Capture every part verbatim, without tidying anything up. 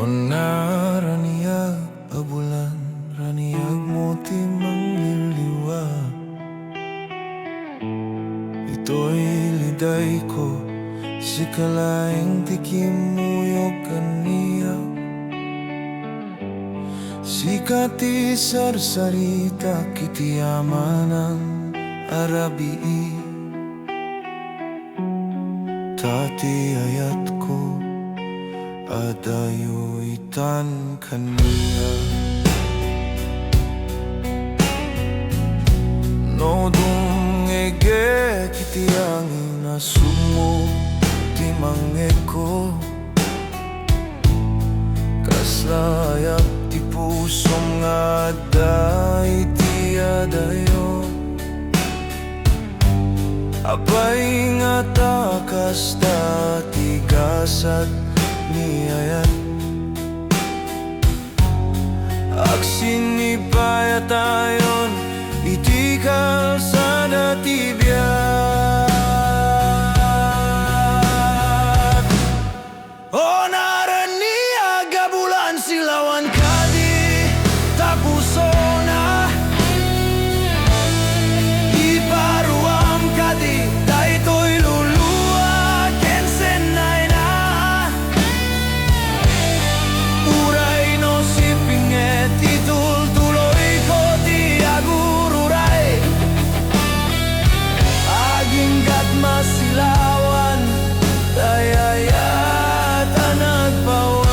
Naraniag a bulan, raniagmo ti mangliliwa. Ditoy lidayko, sika laeng ti kimmuyog kaniak. Sika ti sarsaritak iti amanan a rabii. Ta ti ayatko, adayo itan kaniak. No dumngegek iti angin a sumog ti mangngegko, kasla ayat ti pusom nga adda iti adayo. Apay ngata kasta ti gasat ni ayat? Agsinnipayatayon iti kalsada ti biag. O naraniag a bulan, silawan kadi ta pusona. Iparuam kadi daytoy lulua ken sennayna. Uray no sipinget, itultuloyko ti agururay. Aginggat masilawan, ta ayat a nagpaway.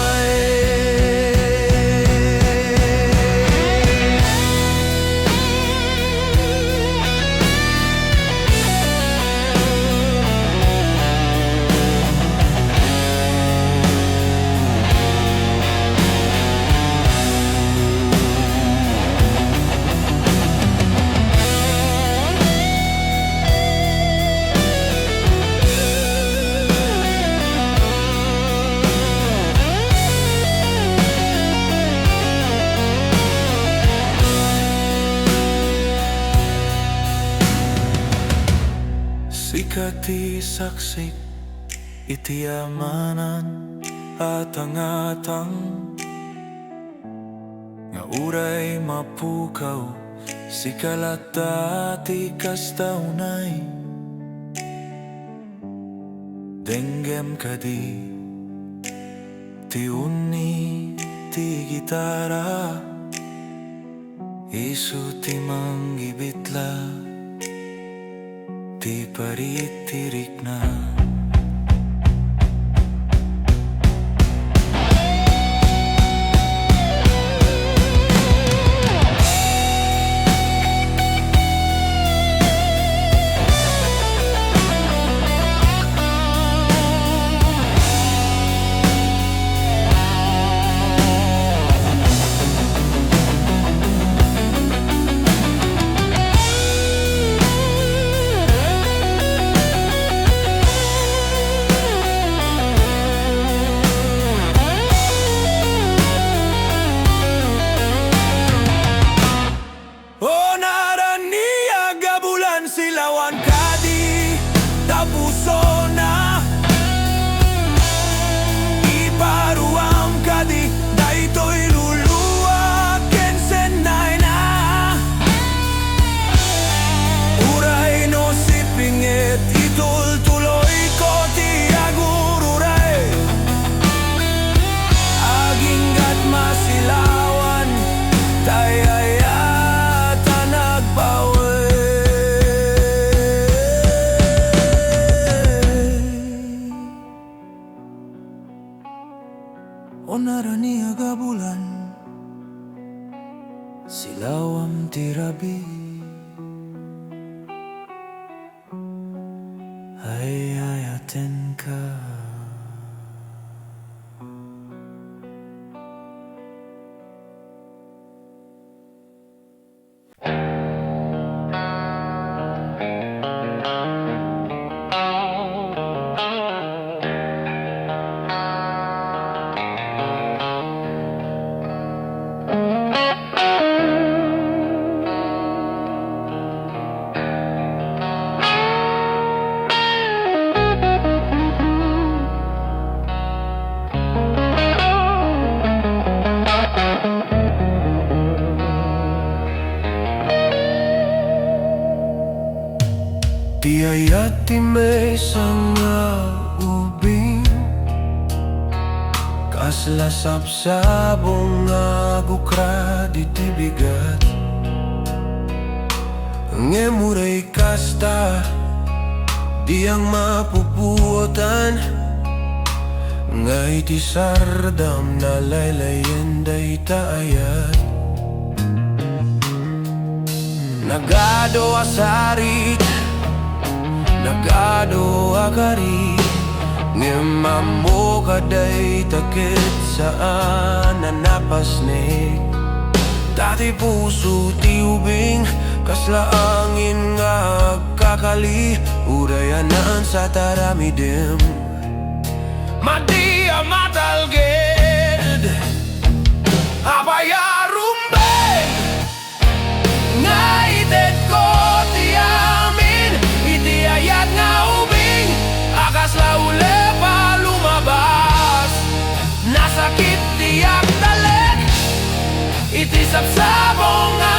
Sika ti saksik iti amanan a tangatang, nga uray mapukaw, sika latta ti kasta unay. Denggem kadi ti unni ti gitara, isu ti manggibitla ti paritirikna. O naraniag a bulan, silawan kadi ta pusona. Iparuam kadi daytoy lulua ken sennayna. Uray no sipinget, itultuloyko ti agururay. Aginggat masilawan, tay ayat a nagpaway. O naraniag a bulan, silawam ti rabii. Ay-ayatenka. Ti ayat ti maysa nga ubing, kasla sabsabong nga agukrad iti bigat. Ngem uray kasta, diak mapupuotan nga iti sardam nalaylayen dayta ayat. Nagadu a sarik, nagadu a kari, ngem ammok a dayta ket saan a napasnek. Ta ti puso ti ubing, kasla angin nga agkakali, uray a naansat aramidem. Madi a matalged, apay a rumbeng, nga itedko ti amin iti ayat nga ubing a kasla ulep a lumabas. Nasakit ti agtalek iti sabsabong a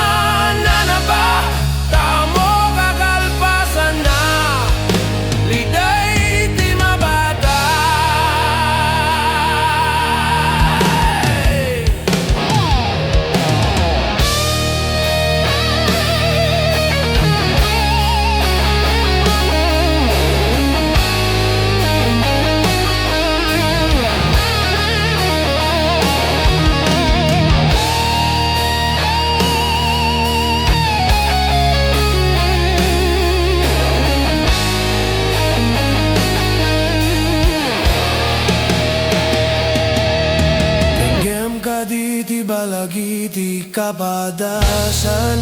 nanaba, ta ammok a kalpasanna, liday ti mabata. Ngem kadi ti balagi ti kapadasan,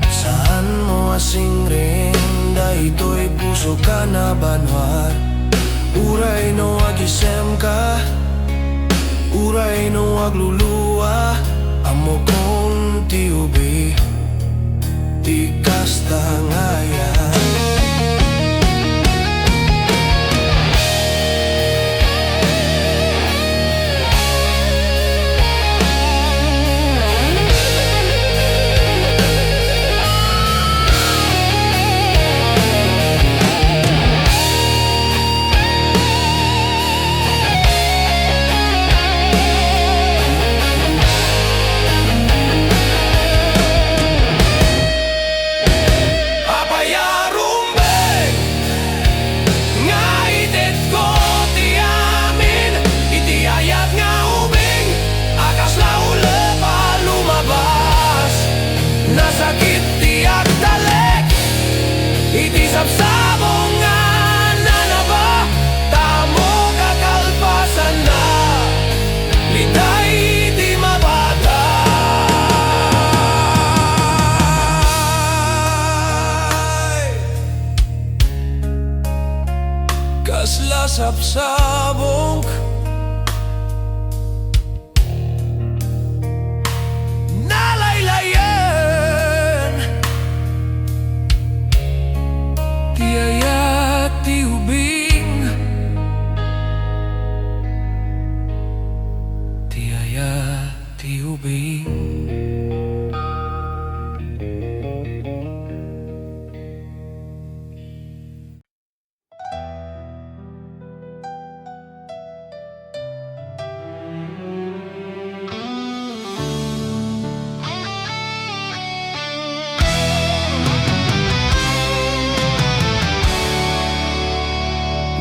saanmo a singring daytoy pusok a nabanua. Uray no agisemka, uray no aglulua, ammokon ti ubing ti kasta nga ayat. Apay a rumbeng nga itedko ti amin iti ayat nga ubing a kasla ulep a lumabas. Nasakit ti agtalek iti sabsabong a nanaba, ta ammok a kalpasanna, liday ti mabata. Kasla sabsabong nalaylayen ti ayat ti ubing, ti ayat ti ubing.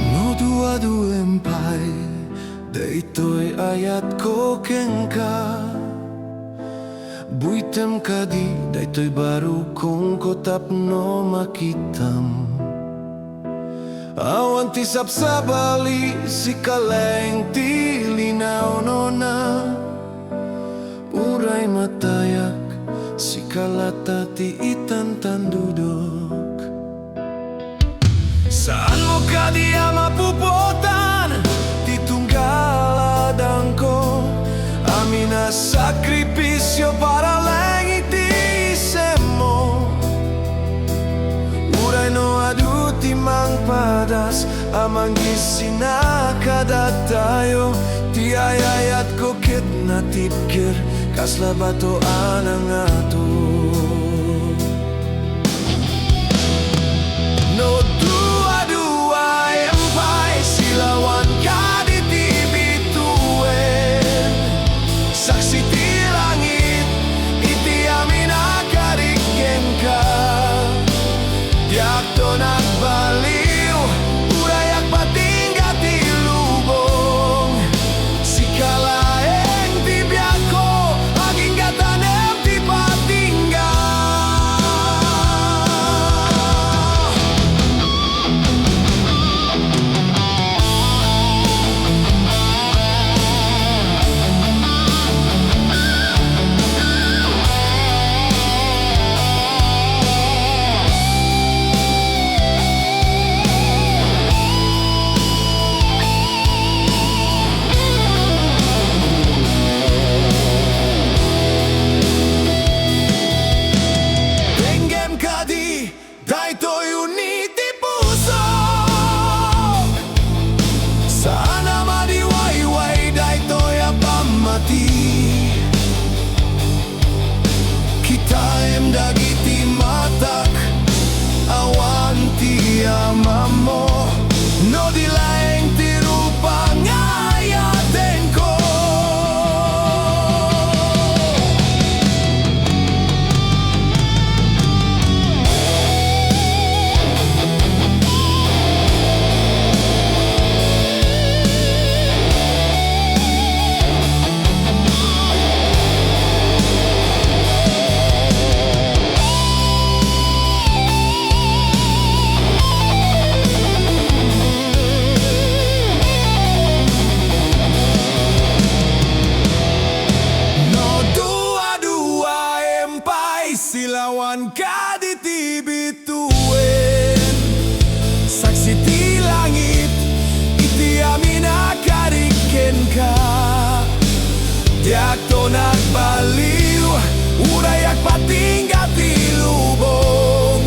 No duaduem pay daytoy ayatko kenka, buytem kadi daytoy barukongko tapno makitam. Awan ti sabsabali, sika laeng ti linawnona. Uray matayak, sika latta ti itantandudok. Saanmo kadi a mapupuotan ti tunggal a adalko, amin a sakripisio para laeng iti isemmo. Uray no adu ti mangpadas a mangisina kadatayo, ti ay-ayatko ket natipker kasla bato a nangato. Silawanka ditoy bituen, saksi ti langit iti amin a karik kenka. Diakto nagbaliw, uray agpatingga ti lubong.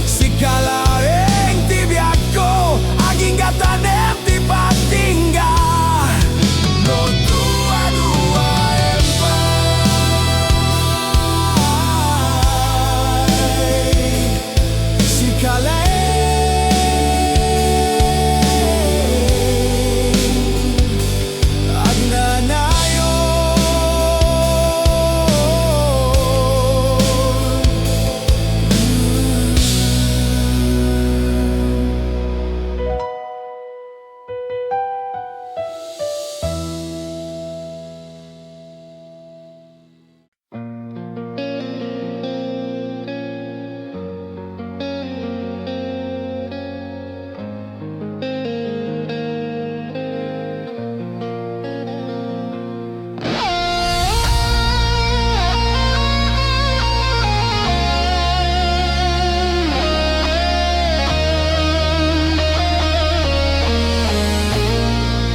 Sika laeng ti biagko, agingga tanem ti patingga. No dua-duaem pay, sika laeng agnanayon.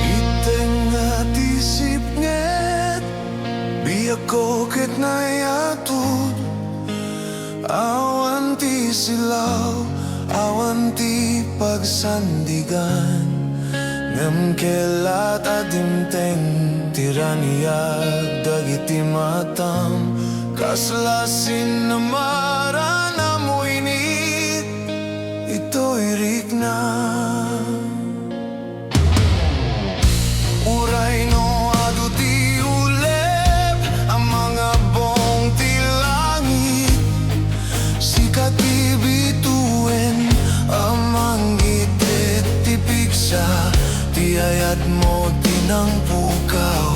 Iteng nga ti sipnget, biagko ket nayatud. Awan ti silaw, awan ti pagsandigan, ngem kellat a dimteng ti raniag dagiti matam. Kasla sinnamaran a muinit itoy rikna. Uray no adu ti ulep a mangabbong ti langit, sika ti bituen a mangitid ti pigsa, ti ayatmo ti nangpukaw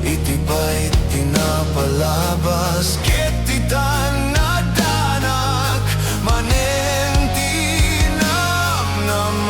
iti bait ti napalabas, ket ti tannadanak manen ti namnama.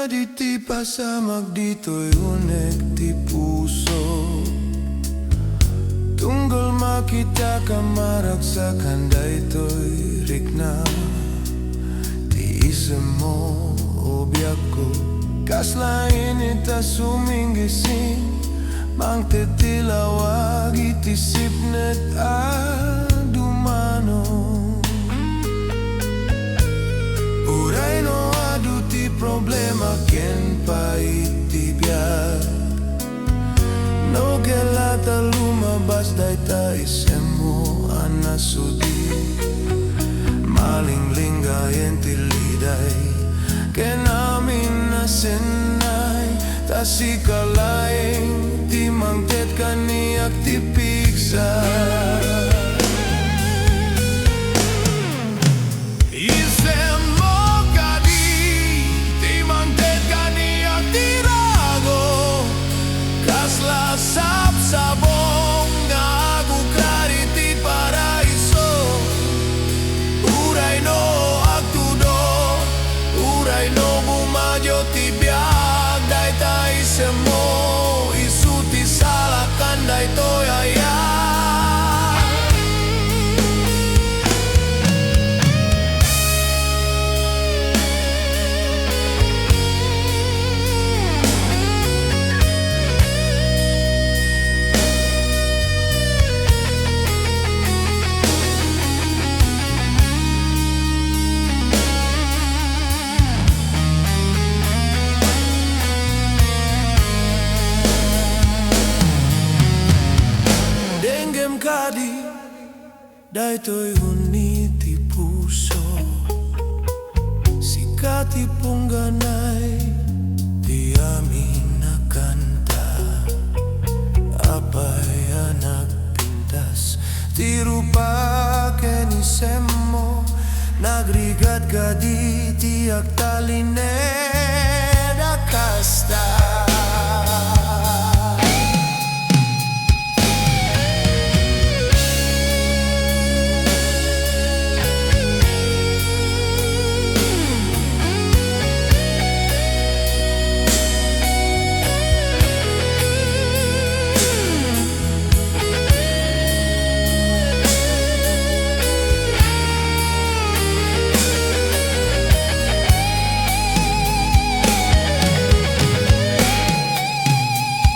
Ditoy pasamak, ditoy unek ti puso. Tunggal makitak a maragsakan daytoy rikna ti isemmo, o biagko. Kasla init a suminggising, mangted ti lawag iti sipnget a dumano. Uray no adu ti problema ken pait ti biag, no kela ta lumabas dayta isemmo a nasudi, malinglingayen ti liday ken amin a sennay, ta sika laeng ti mangted kaniak ti pigsa. Isemmo kadi ti mangted kaniak ti rago, kasla sabsabong nga agukrar iti paraiso. Uray no agtudo, uray no bumadio ti biag, dayta isemmo, isu ti salakan daytoy a biag. Denggem kadi daytoy uni ti puso. Sika ti pungganay ti amin a kanta. Apay a nagpintas ti rupa ken isemmo, nagrigat kadi ti agtalinaed a kasta.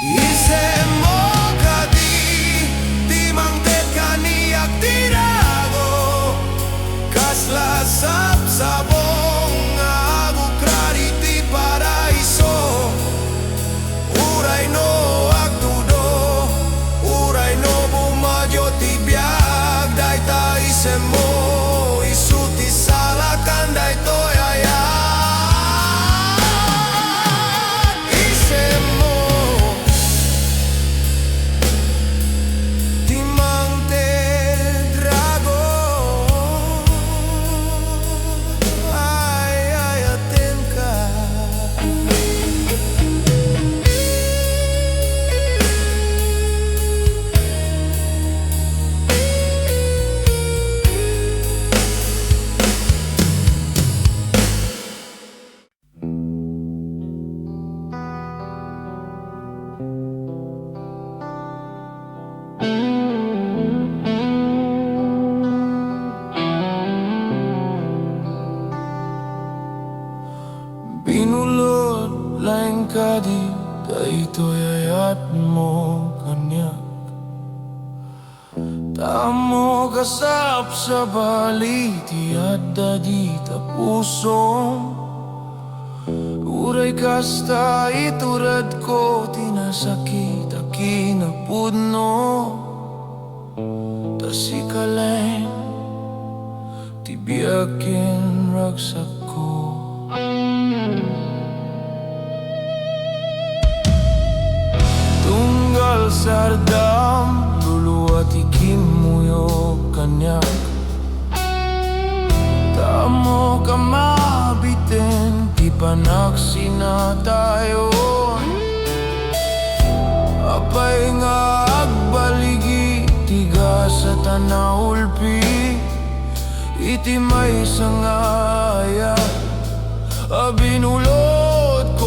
Isemmo kadi ti mangted kaniak ti rago, kasla sabsabong nga agukrar iti paraiso. Uray no agtudo, uray no bumadio ti biag, dayta isemmo, isu ti salakan daytoy a biag. Isemmo ti mangted rago, ay, ay, atenka. Binulod laeng kadi daytoy ayatmo kaniak. Ta ammok a sabsabali ti adda dita pusom. Uray kasta, ituredko ti nasakit a kinapudno. Ta sika laeng ti biag ken ragsakko. Tunggal sardam, lulua ti kimmuyok kaniak. Ta ammok a mabiten ti panagsinatayon. Apay nga agbaligi ti gasat a naulpi iti maysa nga ayat a binulodko?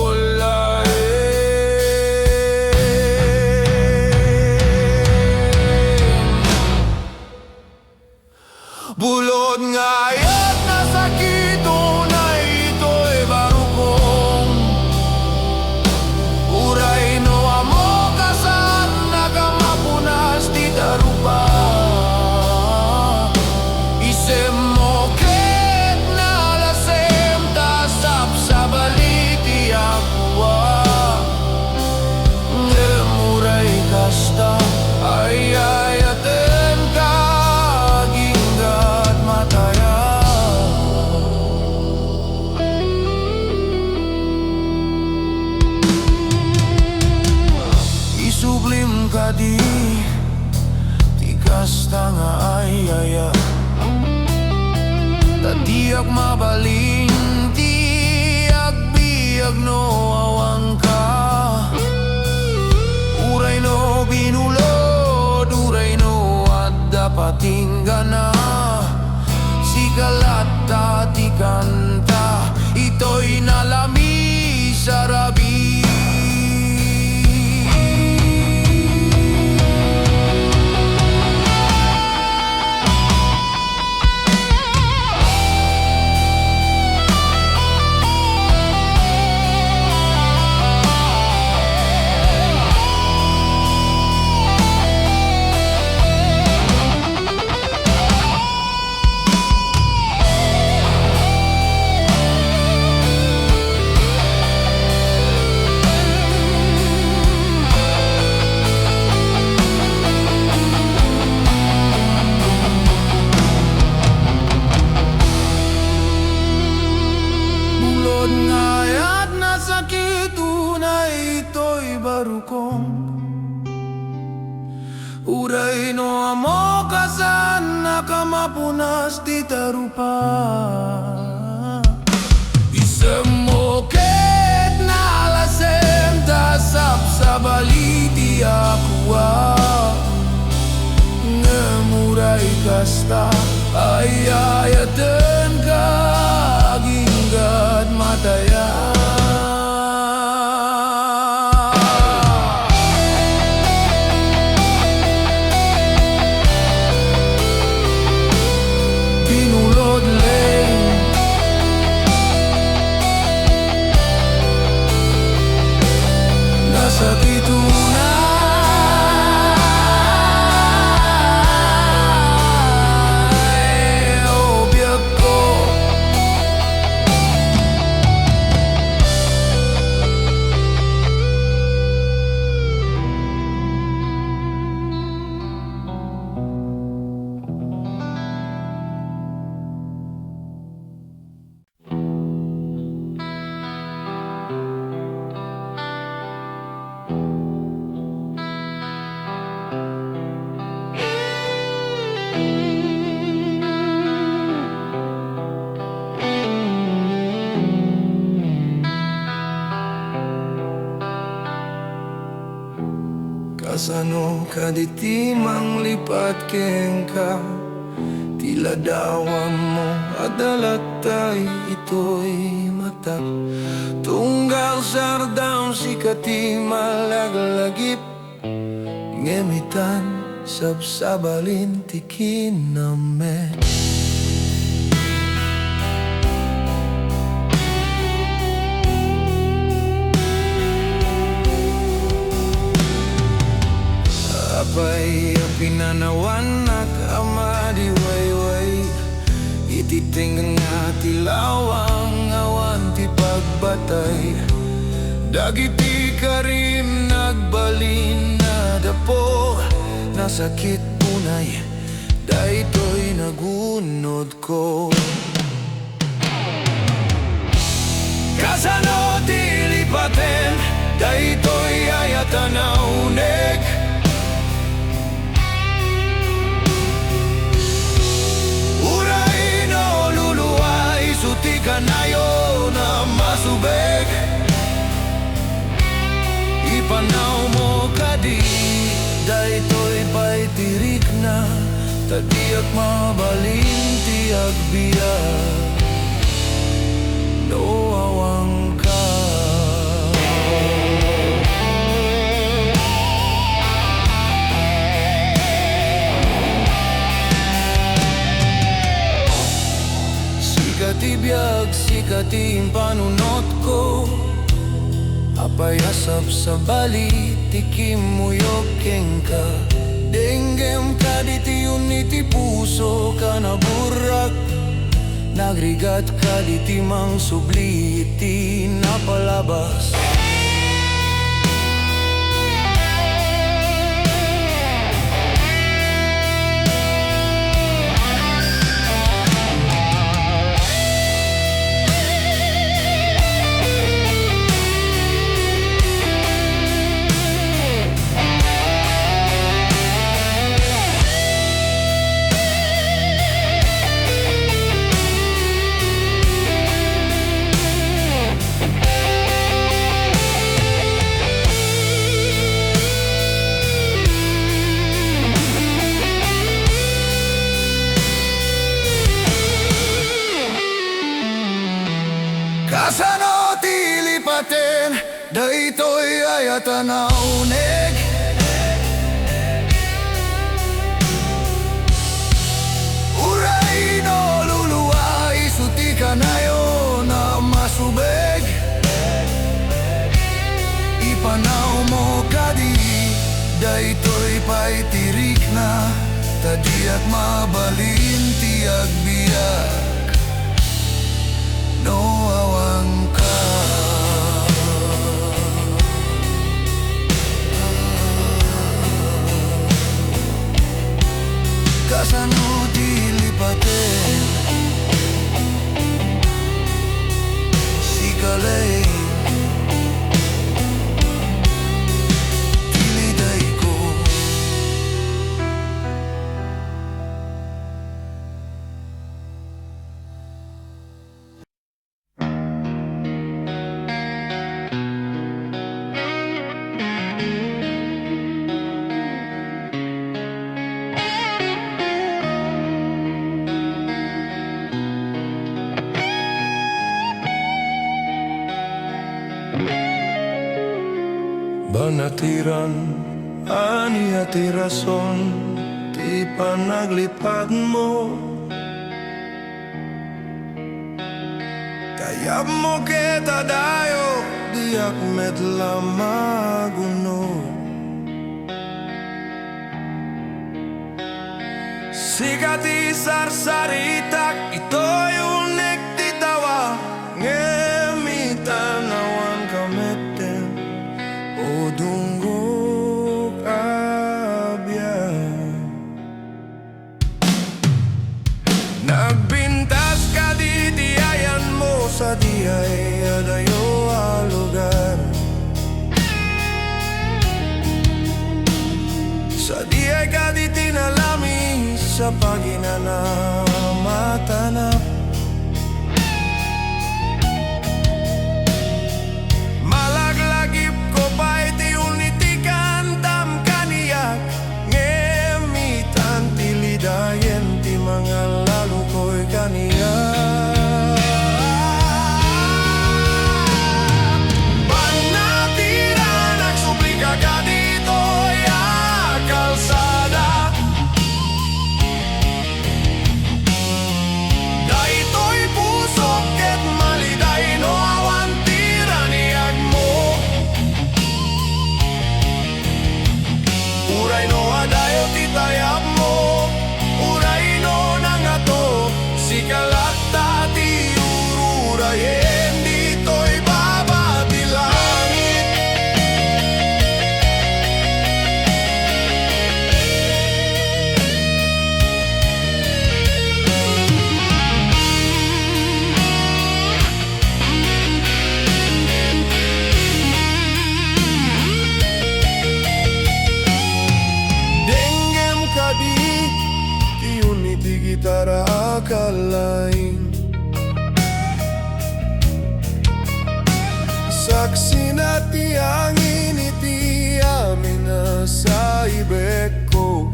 kasta nga ayaya. Ta diak mabalin ti agbiag no awanka. Uray no binulod, uray no adda patinggana, sika latta ti kanta, itoy nalami sarabi. Bulod nga ayat, nasakit unay itoy barukong. Uray no ammo kasannaka, mapunas ti tarupa. Isemmo ket nalasem ta sabsabali ti akua. Ngem uray kasta, ayayatenka agingga mataya. Binulod lay, nasakit unay, o biagko. Kasano kadi ti manglipat kenka? Ti ladawammo, adda lattay itoy matak. Tunggal sardam, sika ti malaglagip, ngem itan, sabsabalin ti kinammet. Apay a pinanawannak a madiwayway iti tenggen nga ti lawang awan ti pagbatay? Dagiti karim nagbalin a dapo, nasakit unay daytoy nagunodko. Kasano ti lipaten daytoy ayat a naunek? Uray no lulua, isu ti kanayon a masubek. Ipanawmo kadi daytoy pay ti rikna, ta diak mabalin ti agbiag no awanka. Sika ti biag, sika ti impanunotko. Apay a sabsabali ti kimmuyog kenka? Denggem kadi ti unni ti puso ka naburrak? Nagrigat kadi ti mangsubli iti napalabas? Daytoy aya ta naunig. Uray no luluwa isu ti kanayon a masubeg, ipanawmo kadi, daytoy pay ti rikna, ta diak mabalin ti agbiag no awanka. Kasano ti lipaten? Sika laeng ti lidayko. Banatiran, ania ti rason ti panaglipatmo? Kayatmo ket adayo, diak met la magunor. Sika ti sarsaritak, itoy unik ti tawa, ngem itan awanka metten, o dunggok a biag. Nagbintas kadi ti ayanmo sadiay adayo a lugar. Sadiay kadi ti nalamis a paginanamatanap. Malaglagipko pay ti unitikantam kaniak, ngem itan ti lidayen ti mangallalukoy kaniak. Banna ti ranak, sublika ka ditoy a kalsada. Daytoy pusok ket maliday no awan ti raniagmo. Uray no adayo ti tayabmo, uray no nangato, sika latta ti ururayen ditoy baba ti langit. Denggem kadi ti uni ti gitara a kalaing. Saksina ti angin iti amin a saibekko.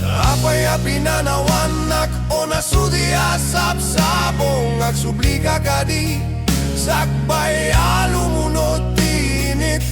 Apay a pinanawannak, o nasudi a sapsapong, agsublika kadi, sakbay a lumunod ti init.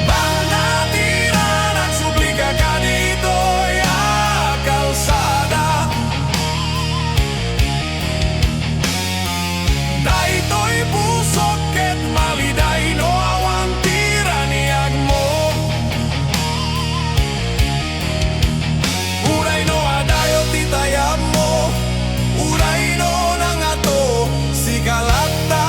Banna ti ranak, sublika ka ditoy a kalsada. Daytoy pusok ket maliday no awan ti raniagmo. Uray no adayo ti tayabmo, uray no nangato, sika latta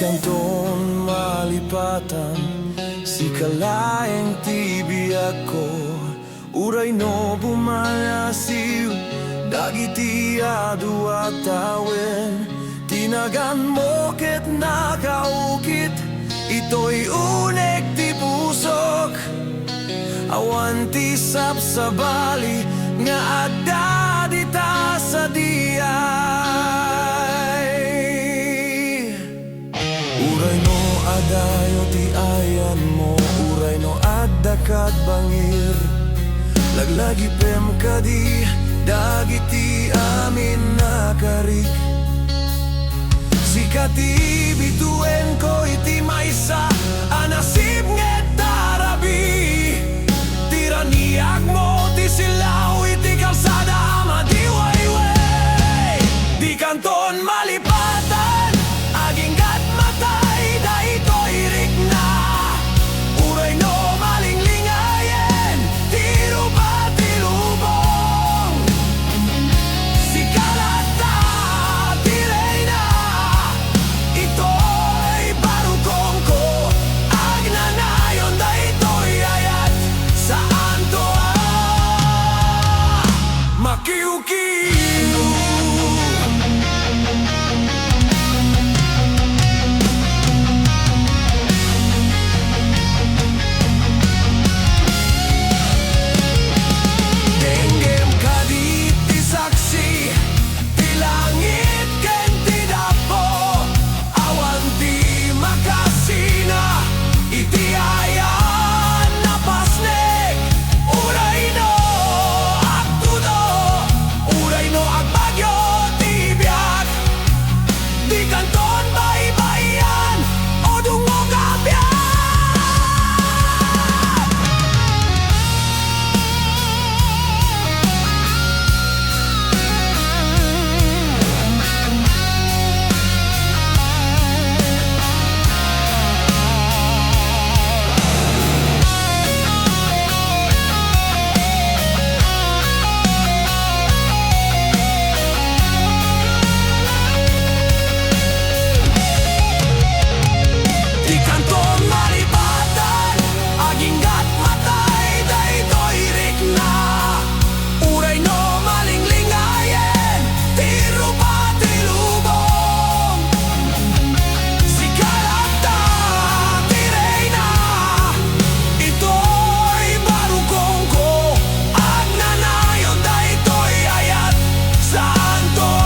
Dikanton malipatan, sika laeng ti biagko. Uray no bumangasiw dagiti adu a tawen, ti naganmo ket nakaukit, itoy unek ti pusok. Awan ti sabsabali nga adda dita sadiay. Uray no adayo ti ayanmo, uray no adda kad bangir, laglagipem kadi dagiti amin a karik. Sika ti bituenko iti maysa a nasipnget a rabii. Ti raniagmo ti silaw iti kalsada a madiwaywe. Dikanton malipatan, agingga't matay daytoy rikna. Uray no malinglingayen ti rupa ti lubong, sika latta ti reyna. Itoy barukongko, agnanayon daytoy ayat, saanto a makiwkiw. Denggem kadi ti saksi, ti langit ken ti dapo. Awan ti makasina iti ayan a pasnek. Uray no agtudo, uray no agbagyo ti biag, dikanton baybay-an o dungngoka a biag. Dikanton malipatan, agingga't matay daytoy rikna. Uray no malinglingayen ti rupa ti lubong, sika latta ti reyna. Itoy barukongko, agnanayon daytoy ayat, saanto a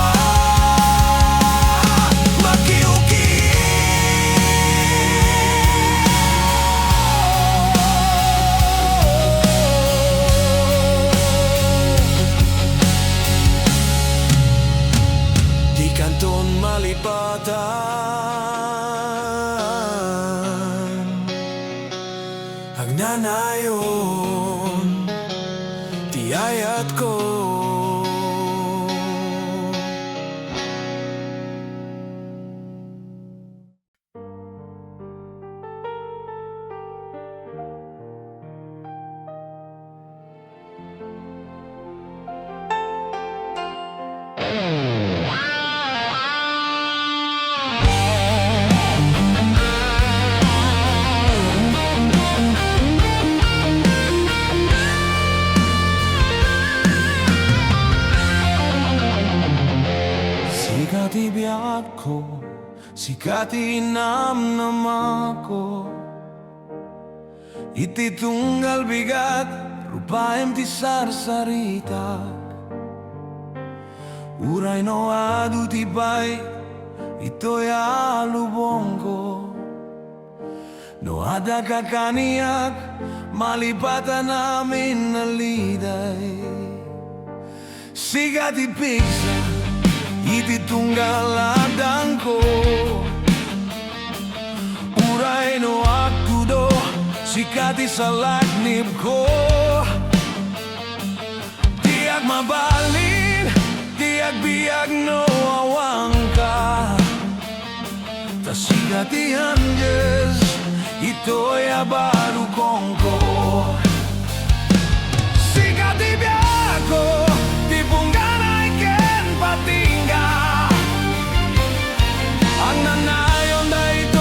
makiwkiw. Dikanton malipatan, agnanayon ti ayatko. Sika ti biagko, sika ti namnamako. Iti tunggal bigat, rupaem ti sarsaritak. Uray no adu ti pay, itoy a lubongko. No adda kakaniak, malipatan amin a liday. Sika ti pigsa iti tunggal addanko. Uray no agtudo, sika ti salaknibko. Diak mabalin ti agbiag no awanka. Ta sika ti anges itoy a barukongko. Sika ti biagko, ti pungganay ken patingga. Agnanayon daytoy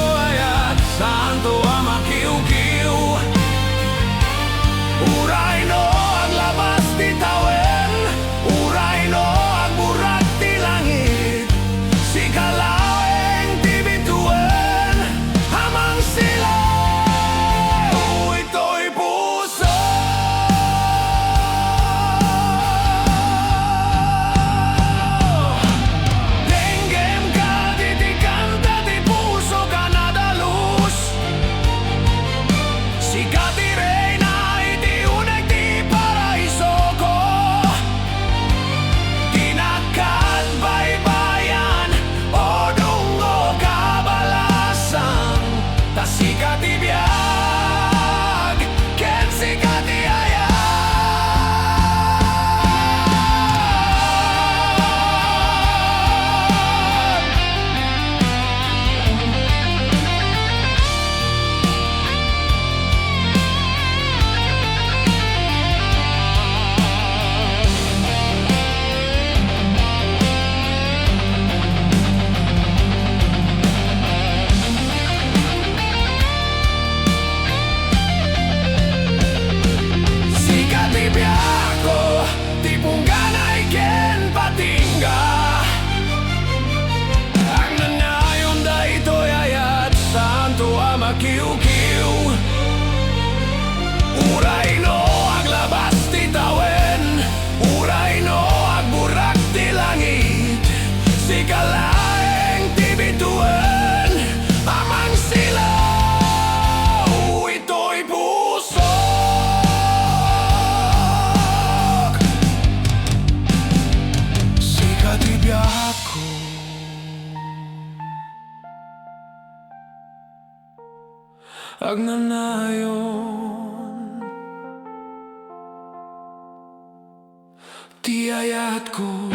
agnanayon ti ayatko.